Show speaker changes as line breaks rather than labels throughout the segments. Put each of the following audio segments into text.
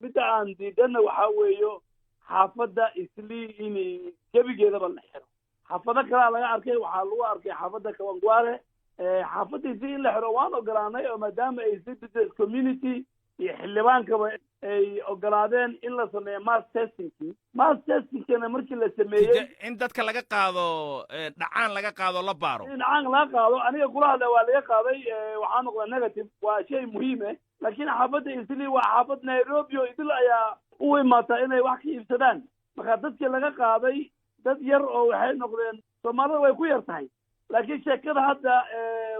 Midda aan diidanna waxaa weeyo xaafadda Islii in gebigeedaba la xiro. Xaafado kalea laga arkay, waxaa lagu arkay xaafadda Kawangware. Xaafadda Islii in la xiro waan ogolaanay, oo maadaama ay Isli business community iyo xildhibaankaba ay ogolaadeen in la sameeyo mass testingkii. Mass testingkana markii la sameeyey,
in dadka laga qaado dhacaan, laga qaado, la baaro.
In dhacaan laga qaado. Aniga kula hadla waa laga qaaday, waxaa noqda negative. Waa shay muhiim eh, laakiin xaafadda Isli waa xaafad Nairobi oo idil ayaa u imaataa inay wax ka iibsadaan. Marka dadkii laga qaaday dad yar oo waxay noqdeen, Soomaalida way ku yar tahay. Laakiin sheekada hadda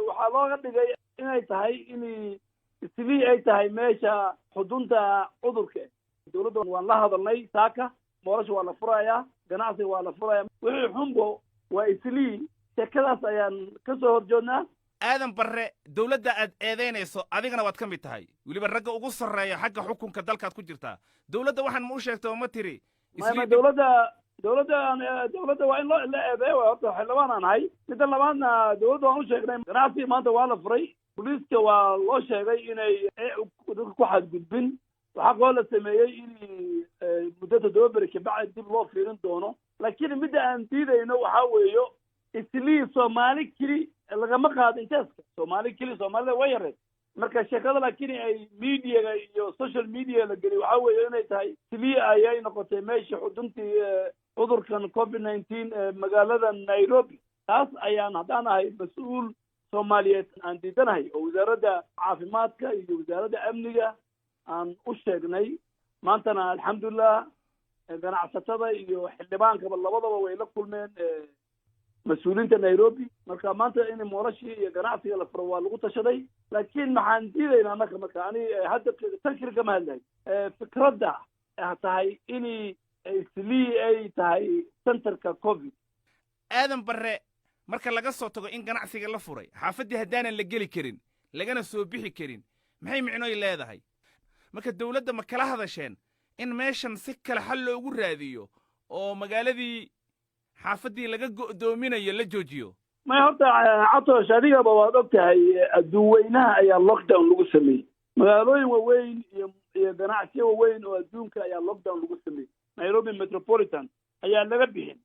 waxaa looga dhigay inay tahay in Islii ay tahay meesha xudunta cudurka. Dawladda waan la hadalnay saaka. Mallasha waa la furayaa, ganacsiga waa la furaya, wixii xunbo waa Islii. Sheekadaas ayaan ka soo horjoodnaa.
Aadan Barre, dawladda aad eedaynayso adigana waad ka mid tahay, weliba ragga ugu sarreeya xagga xukunka dalkaad ku jirtaa. Dawladda waxaan ma u sheegtay oo ma tiri?
Ma dawladda dawladda waa in loo la eedeeyo. Waa horta xildhibaan aan ahay. Midda labaadna, dawladda waan u sheegnay. Ganacsiga maanta waa la furay. Booliiska waa loo sheegay inay dadka ku xadgudbin. Waxaa kaloo la sameeyey in muddo 7 beri kabacdi dib loo fiirin doono. Laakiin midda aan diidayno waxaa weeyo Islii Soomaali keli lagama qaadin testka, Soomaali keli, Soomaalida way yareed. Marka sheekada laakiin ay mediaga iyo social media la geliy waxaa weeye inay tahay Islii ayay noqotay meesha xuduntii cudurkan COVID-19 magaalada Nairobi. Taas ayaan, haddaan ahay mas-uul Soomaaliyeed, aan diidanahay, oo wasaaradda caafimaadka iyo wasaaradda amniga aan u sheegnay. Maantana alxamdulilah, ganacsatada iyo xildhibaankaba labadaba way la kulmeen mas-uuliyiinta Nairobi. Marka maanta in mallashii iyo ganacsiga la furo waa lagu tashaday. Laakiin maxaan diidaynaa marka ani hadda tan keli kama hadlayo, fikradda tahay in Islii ay tahay centerka COVID.
Aadan Barre, marka laga soo tago in ganacsiga la furay, xaafaddii haddaanan la geli karin lagana soo bixi karin, maxay micnoy leedahay? Marka dawladda ma kala hadasheen in meeshan si kale xal loogu raadiyo oo magaaladii xaafaddii laga go'doominayo la joojiyo?
May, horta Catosh, adigaba waad og tahay, adduunweynaha ayaa lockdown lagu sameeyey. Magaalooyin waaweyn iyo ganacsiyo waaweyn oo adduunka ayaa lockdown lagu sameeyey. Nairobi Metropolitan ayaa laga bixin.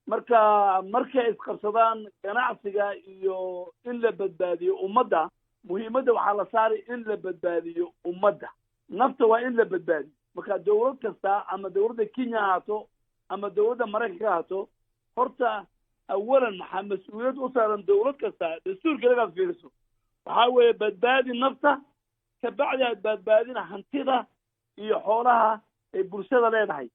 Marka markay isqabsadaan ganacsiga iyo in la badbaadiyo ummadda, muhiimadda waxaa la saaray in la badbaadiyo ummadda. Nafta waa in la badbaadiyo. Marka dawlad kasta, ama dawladda Kenya ahaato ama dawladda Maraykanka ahaato, horta awalan maxaa mas-uuliyad u saaran dawlad kasta? Dastuurka lagaad fiiriso, waxaa weeye badbaadi nafta, kabacdi aad badbaadina hantida iyo xoolaha ay bulshada leedahay.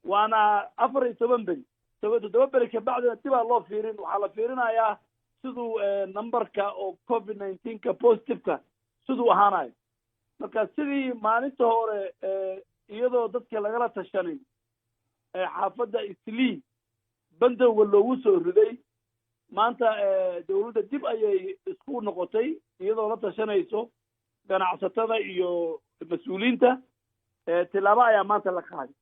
Waana 14 beri, 7 beri kabacdina dibaa loo fiirin. Waxaa la fiirinayaa siduu numberka oo COVID-19-ka positiveka siduu ahaanayo. Marka sidii maalinta hore, iyadoo dadka lagala tashanin, xaafadda Islii bandowga loogu soo riday, maanta dawladda dib ayay isku noqotay iyadoo la tashanayso ganacsatada iyo mas-uuliyiinta. Tilaabo ayaa maanta la qaaday.